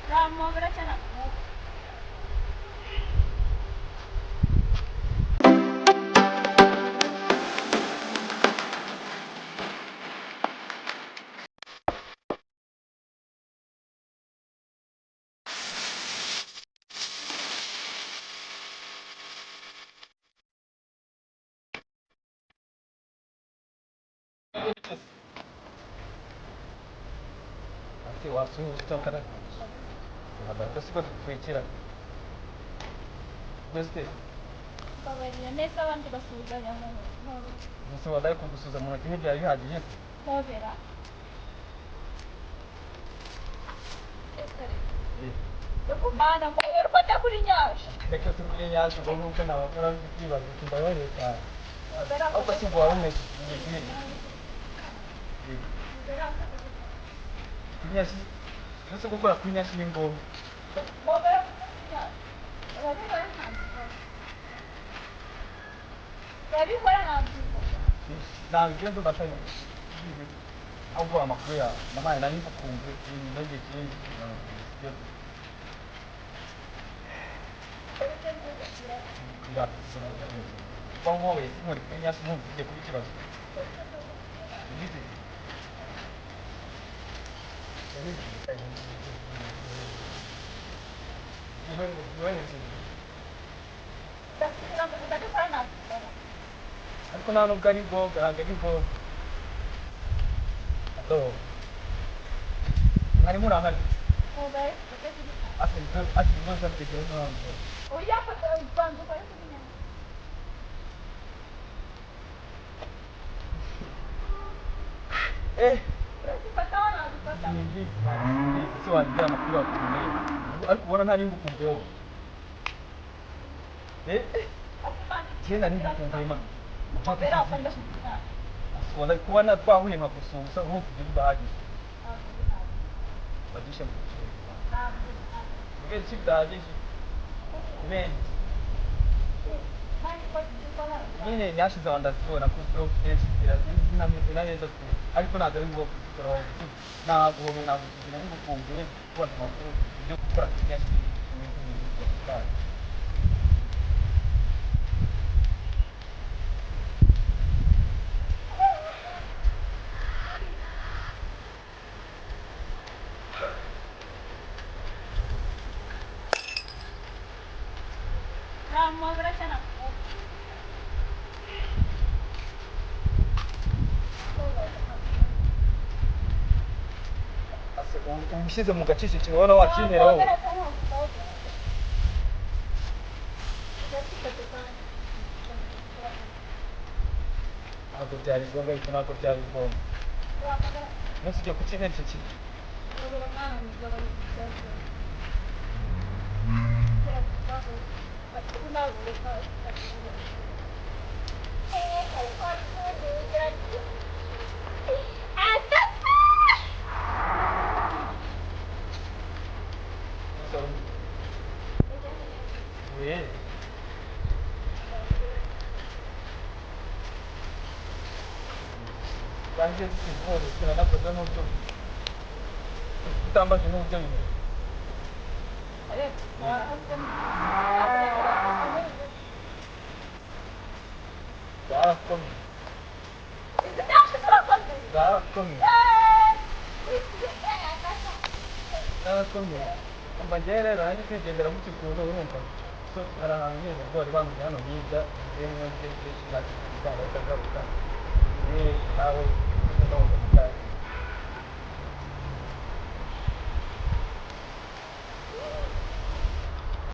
Namubura cyane ntabwo. Ati wasuhuza ukara ntabwo siko twikira mbese. Mbabarira neza, abandi basuhuzanya mu Gusa wadaye kugusuza mu ntoki ntibyari bihagije se? Mpobera. Mana, mpobera ufate kuri nyasha. Reka tubwire nyacu ngo nubwo nabakora kwibaza uti mbabarire cyane. Mpobera. Ahubwo si ngo wari umeze kunyashi uretse gukora kuri nyashi ni ngombwa. Mpobera ufate kuri nyasha. Urabikora ntabwo. Urabikora ntabwo. Ntabwo ibyo ndumva atari ahubwo amakuru yawe namaye nari ngukumbuye ibintu n'igihe kinini. Kuba nkoboye sinkore kuri nyashi nkumva ugiye kuba ikibazo. Ugize Ndabikora ntabwo. Ariko nta nubwo ari ngombwa, ntabwo ari ngombwa. Alo, mwarimu urahari? Mpobera ufate kuri nyasha. Ati ibibazo afite ikibazo ntabwo. Oya, fata banza ukore kuri nyasha. Eh. Urazifataho ntabwo. Ese wagira amakuru wakumbuye ariko ubona nta n'ingukumbuye wowe? Eh, kera n'ingukumbuye mana. Mpobera ufate kuri nyasha. Wala kuba na twahuye nkagusuhuza nkumva ibyo bidahagije. Badishe mu Ntabwo. kubera iki bidahagije? Kubera iki? Nyine nyashize aho ndazibona ko zinameze neza ariko ntabwo ari ngombwa kuzikoraho. Ntabwo ntabwo nari ngukumbuye kubona amakuru ibyo gukora kuri nyashize. Namubura cyane. Ushyize mu gacicikiro ubona wakinera wowe. Ntabwo byari ngombwa, ariko ntabwo byari ngombwa. Umunsi ugiye kukinera icyo kintu. We banjye sivure sinanakoze n'uburyo utambaje n'uburyo bimeze. Bwarakomeye, bwarakomeye, bwarakomeye. Umva, njyewe rero nanjye kwigendera gutyo ukuntu urumva. So hari ahantu nyine bwari bambwiye hano hirya, njyewe niyo ngiye kenshi nakagaruka nawe.